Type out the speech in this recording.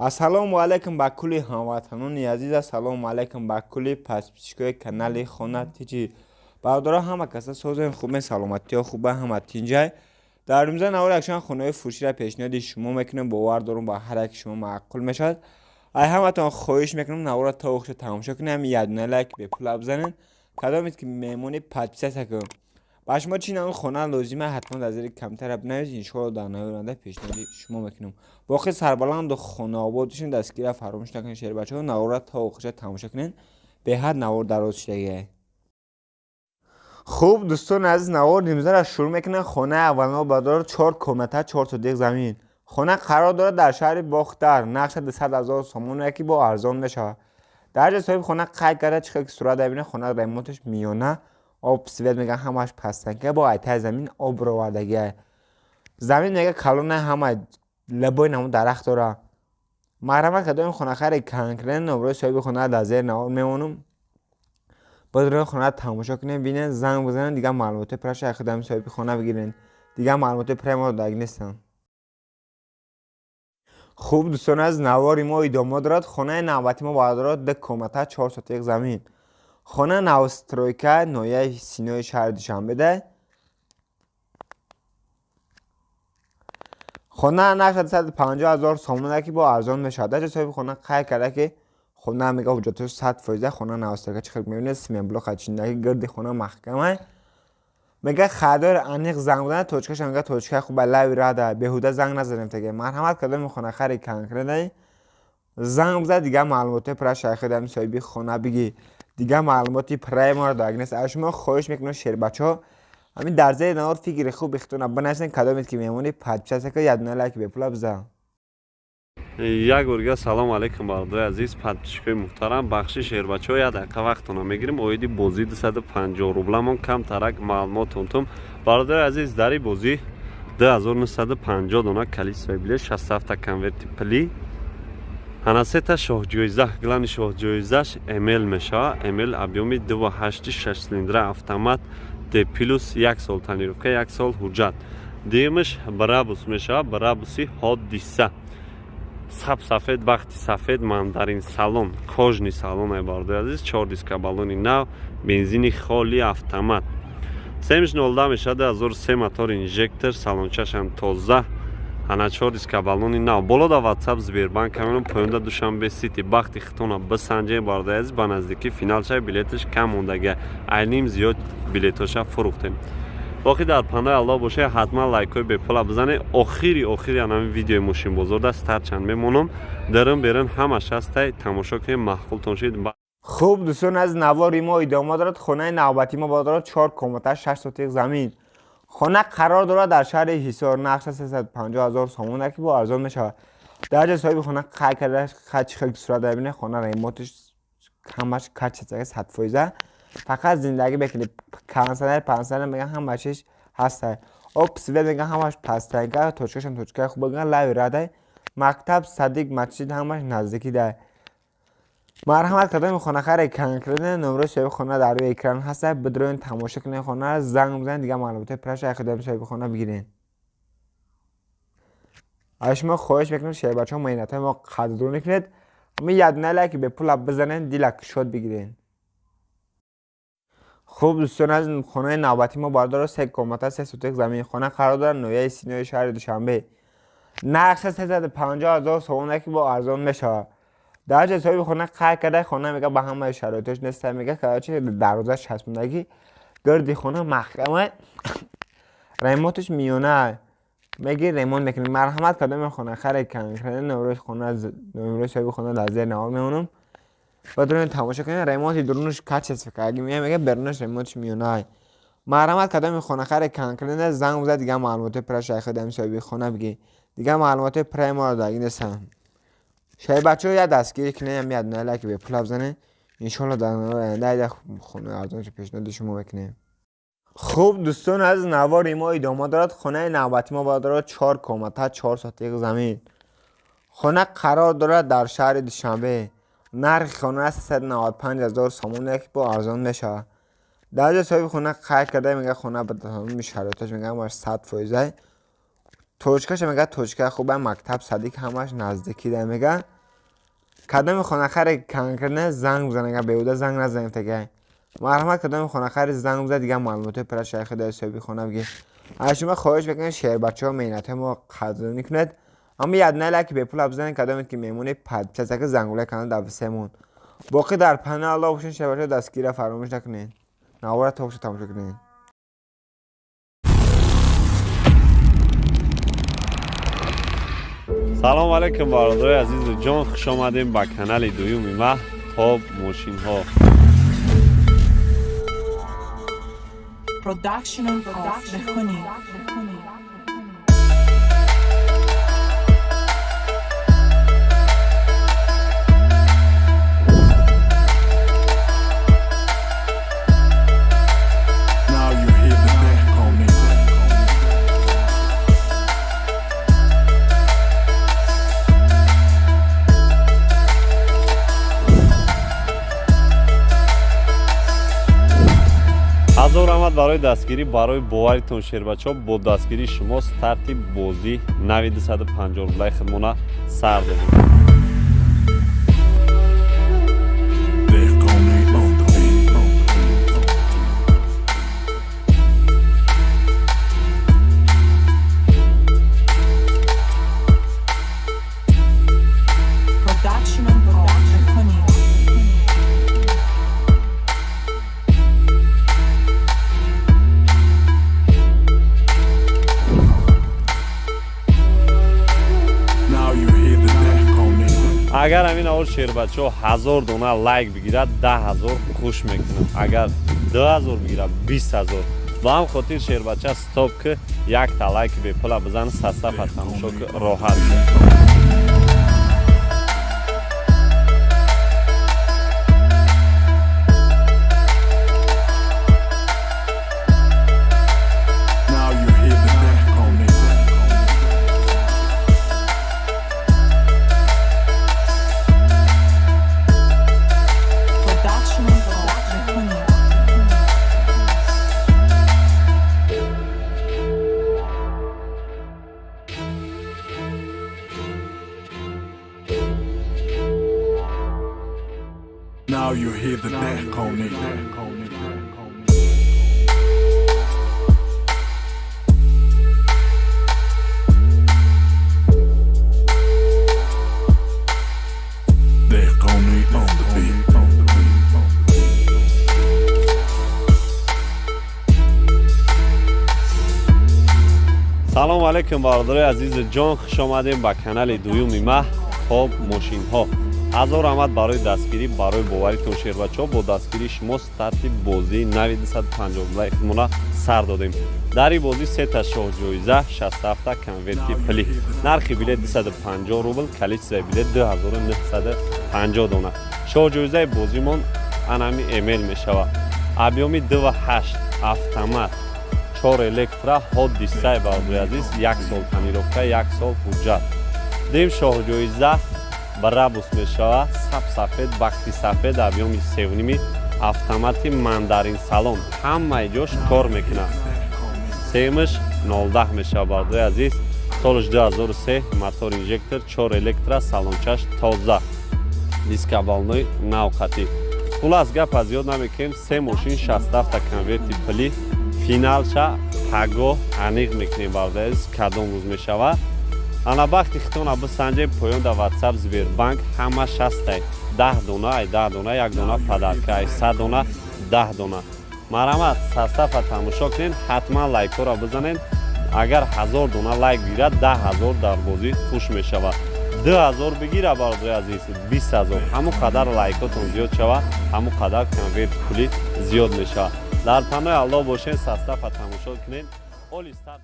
Ассалому алайкум ба кулли ҳамватанони азиз, ассалому алайкум ба кулли подписчикои канали Хона ТҶ. Бародаро, ҳама каса созен, хубен, саломатиҳо хуба, ҳама тинҷай. Дар имза навор якчанд хонаҳои фурӯширо пешниҳоди шумо мекунем. Бовар дорум, ба ҳар яки шумо маъқул мешавад. Ай ҳаматон хоҳиш мекунам, наворро то охиша тамошо кунед, ҳами якдона лайк бепула бизанед. Кадомед ки меҳмони, подписаться кун. Ба шумо чӣ навъи хона лозима, ҳатман дар зери комментария бинависед, иншоалло дар навори оянда пешниҳоди шумо мекунем. Боқӣ сарбаланду хонаобод бошед, дастгирия фаромӯш накунед, шербачаҳо, наворро то охиша тамошо кунед, беҳад навор дароз шудагиай. Хуб, дӯстони азиз, навор имзаро шурӯъ мекунем. Хонаи аввалино, бародаро, чор комната, 4 сотих замин. Хона қарор дорад дар шаҳри Бохтар, нархша 200 000 сомон, яки бо арзон мешавад. Дар ҷо соҳиби хона қайд карда, чӣ хел ки сурат бибинед, хона ремонташ миёна, об, свет меган, ҳамаш пастанка, бо айтаи замин об ровардагиай. Замин мега калона, ҳама лабои намуд дарахт дора. Марҳамат, кадоми хонахари конкретно, номрои соҳиби хона дар зери навор мемонам. Бодрои хона тамошо кунед, бинед, занг бизанед, дигар маълумоти пурраша худами соҳиби хона бигиред. Дигар маълумоти пурра мо додагӣ нестам. Хуб, дӯстони азиз, навори мо идома дорад. Хонаи навбати мо, бародаро, ду комната, 4 сотих замин. Хона новостройка, ноҳияи Синои шаҳри Душанбеда. Хона нархаш 250 000 сомона, ки бо арзон мешавад. Дар ҷо соҳиби хона қайд карда, ки хона мега ҳуҷҷатош 100%. Хона новостройка, чӣ хел мебинед, цементблок чиндаги, гирди хона маҳкама. Мега харидори аниқ занг бизанад, точкаша мега точкаи хуба, лави рада, беҳуда занг назанем теге. Марҳамат, кадоми хонахари конкретно, занг бизад, дигар маълумоти пурра шайхи соҳиби хона бигӣ. Дигар маълумоти пурраи моро додагӣ нест. Аз шумо хоҳиш мекунам, шербачаҳо, ҳамин дар зери навор фикри хуби худтона бинависед. Кадомед ки меҳмонӣ, подписаться кунед, якдона лайки бепула бизан. Як борга салом алейкум, бародари азиз, подписчикои муҳтарам. Бахши, шербачаҳо, як дақиқа вақтона мегирем. Оиди бозӣ 250 рубламон камтарак маълумотон тум. Бародари азиз, дар ин бозӣ 2950 дона количествои билет, 67 конверти пулӣ, ҳана сета шоҳҷоиза. Главный шоҳҷоизаш МЛ мешавад. МЛ объёми 2,8, 6 цилиндра, автомат, Д плюс, як сол тонировка, як сол ҳуҷҷат. Дуюмаш Брабус мешавад, Брабуси ҳодиса, саб сафед, бахти сафед, мандарин салон, кожаный салон. Ай бародари азиз, чор диска, баллони нав, бензини холи, автомат. Семиш нолда мешавад, 2003, мотор инжектор, салончашам тоза, ана чор диска, баллони нав. Боло да Ватсап, Сбербанк камерон, поёнда Душанбе Сити. Бахти хитона бисанҷем, бародари азиз, ба наздикӣ финал шава, билеташ кам мондага, айним зиёд билетоша фурӯхтем. Боқӣ дар панои Аллоҳ боша, ҳатман лайкҳои бепула бизанед. Охири охири анами видеои мошинбозорда старчанд мемонам, дарун берун ҳамаш ҳастай, тамошо кунед, маъқултон шид. Хуб, дӯстон, аз навори мо идома дорад. Хонаи навбати мо, бародаро, чор комната, 6 сотих замин. Хона қарор дорад дар шаҳри Ҳисор, нархша 350 000 сомона, ки бо арзон мешавад. Дар ҷо соҳиби хона қайд карда, чӣ хел сурат бибинед, хона ремонташ ҳамаш качество 100%, фақат зиндагӣ мекунед. Кондиционер, пансионер меган, ҳама чиз ҳастай. Об, свет меган, ҳамаш пастранка, точкашам точкаи хуб меган, лави радай, мактаб, садик, масҷид ҳамаш наздикӣ дай. Марҳамат, кадоми хонахари конкретно, номрои соҳиби хона дар рӯи экран ҳаста, бидроен, тамошо кунед хонаро, занг бизанед, дигар маълумотҳои пурраша худами соҳиби хона бигиред. Аз шумо хоҳиш мекунам, шербачаҳо, меҳнатҳои мо қадрдонӣ кунед, ҳамин якдона лайки бепула бизанед, дила кушод бигиред. Хуб, дӯстон, аз хонаи навбати мо, бародаро, се комната, 3 сотих замин. Хона қарор дорад ноҳияи Синои шаҳри Душанбе, нархша 350 000 сомона, ки бо арзон мешавад. Дар ҷои соҳиби хона қайд карда, хона мега ба ҳамаи шароитош неста, мега короче дарвоза часпондагӣ, гирди хона маҳкама, ремонташ миёна, меги ремонт мекунем. Марҳамат, кадоми хонахаре конкретно, номрои хона, номрои соҳиби хона дар зери навор мемонам, бадрон тамошо кунед. Ремонти дурунаш качество кардаги, мега берунаш ремонташ миёна. Марҳамат, кадоми хонахаре конкретно, занг бизад, дигар маълумотҳои пурра шайхи дами соҳиби хона бигӣ. Дигар маълумотҳои пурраи моро додагӣ нестам. Шайбачаҳо, як дастгирӣ кунед, ям якдона лайки бепула бизанед, иншоалло дар навори оянда як хонаи арзоншо пешниҳоди шумо мекунем. Хуб, дӯстон, аз навори мо идома дорад. Хонаи навбати мо, бародаро, чор комната, 4 сотих замин. Хона қарор дорад дар шаҳри Душанбе, нархи хона 395 000 сомон, ки бо арзон мешавад. Дар ҷои соҳиби хона қайд карда, мега хона ба тамоми шароитош мега ҳамаш 100%, точкаша мега точкаи хуба, мактаб, садик ҳамаш наздикӣ да мега. Кадоми хонахаре конкретно занг бизан, агар беҳуда занг назанем тагай. Марҳамат, кадоми хонахаре занг бизад, дигар маълумотҳои пурра шайхи дар соҳиби хона бигир. Аз шумо хоҳиш мекунем, шербачаҳо меҳнатҳои мо қадрдонӣ кунед. Аммо як лайки бепул бизанед, кадомед ки меҳмони подписаться ки зангулаи канал дар всемон. Боқӣ дар паноҳи Аллоҳ бошед, шербачаҳо, дастгирӣ фаромӯш накунед. Навора то охир тамошо кунед. Салом алейкум, бародарои азизу ҷон, хуш омадем ба канали дуюми ма, Топ мошинҳо. Production of Dehkoni. Now you hear the Dehkoni. Ҳазор раҳмат барои дастгирӣ, барои боваритон, шербачаҳо. Бо дастгирии шумо старти бозӣ нави 250 рублаи худмона сар додем. Dehkoni on the beat. Production of Dehkoni. Now you hear the Dehkoni. Агар ҳамин аввал, шербачаҳо, 1000 дона лайк бигирад, 10 000 хуш мекунам. Агар 2000 бигирад, 20 000. Ба ҳам хотир, шербача, стоп ки якта лайки бепула бизан, састафа тамошо ки, роҳат шед. Now you hear the Dehkoni. Production of Dehkoni. Now you hear the Dehkoni. Dehkoni on the beat. Салому алейкум, бародарои азизу ҷон, хуш омадем ба канали дуюми ма, Топ мошинҳо. Ҳазор раҳмат барои дастгирӣ, барои боваритон, шербачаҳо. Бо дастгирии шумо старти бозии нави 250 рублаи худмона сар додем. Дар ин бозӣ сета шоҳҷоиза, 67 конверти пулӣ. Нархи билет 250 рубл, количествои билет 2950 дона. Шоҳҷоизаи бозимон анами эмел мешавад, объёми 2,8, автомат, чор электро, ҳодисаи, бародари азиз, як сол тонировка, як сол ҳуҷҷат. Дим шоҳҷоиза Брабус мешавад, саб сафед, бахти сафед, объёми севними, автомати, мандарин салон, ҳамаи ҷош кор мекунад. Семаш 0,10 мешавад, бародари азиз, солаш 2003, мотор инжектор, чор электро, салончаш тоза, дискобалнои навқатӣ. Хулас, гап аз ёд намекунем. Се мошин, 67 конверти пулӣ. Финалша пагоҳ аниқ мекунем, бародари азиз, кадом рӯз мешавад. Ана бахти хитона бисанҷем. Поён дар Ватсап, Сбербанк ҳама шастай. 10 дона, ай 10 дона як дона подарка, ай 100 дона 10 дона. Марҳамат, састафа тамошо кунед, ҳатман лайкҳоро бизанед. Агар 1000 дона лайк бигирад, 10 000 дар бозӣ хуш мешавад. 2000 бигира, бародари азиз, 20 000. Ҳамон қадар лайкотон зиёд шавад, ҳамон қадар конверти пулӣ зиёд мешавад. Дар паноҳи Аллоҳ бошед, састафа тамошо кунед. Оли старт.